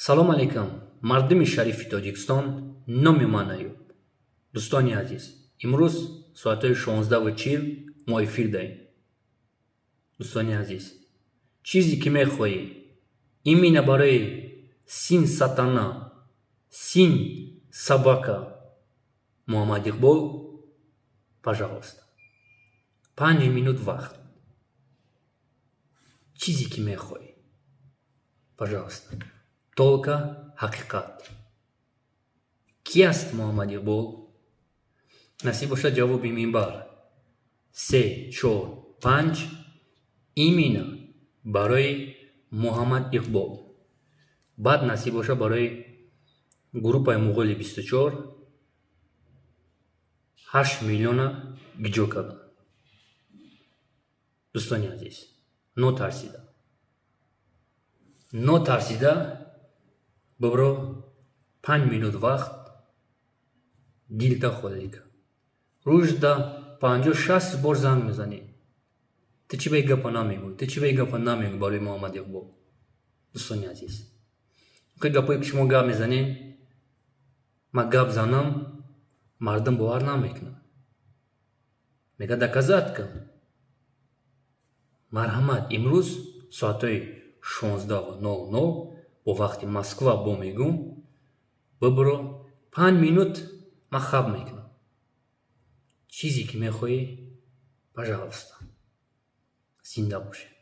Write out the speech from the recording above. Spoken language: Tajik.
Салом алейкум, мардуми шарифи Тоҷикистон. Номи ман Аюб. Дӯстони азиз, имрӯз соатҳои 16:40 мо эфир даем. Дӯстони азиз, чизе ки мехоҳӣ, именно барои сын сатана, сын собака Муҳаммад Иқбол, пожалуйста, 5 минут вақт, чизе ки мехоҳӣ, пожалуйста, только ҳақиқат. Ки аст Муҳаммад Иқбол? Насиб бошад, ҷавоби минбар се, чор, панҷ, именно барои Муҳаммад Иқбол. Баъд, насиб бошад, барои группаи Муғоли 24 8 миллиона гиҷо карданд. Дӯстони азиз, нотарсида, нотарсида бибро, 5 минут вақт, дилта холӣ кун. Рӯзда 50-60 бор занг мезанӣ: «Ту чӣ ба ин гапа намегӯӣ? Ту чӣ ба ин гапа намегӯӣ?» Барои Муҳаммад Иқбол, дӯстони азиз, охи гапое ки шумо гап мезанед, ман гап занам, мардум бовар намекунад, мегӯяд: «Доказать кун». Марҳамат, имрӯз соатҳои 16:00 бо вақти Москва бо мегӯм, бибиро, 5 минут ман хаб мекунам, чизе ки мехоҳӣ, пожалуйста. Зинда бошед.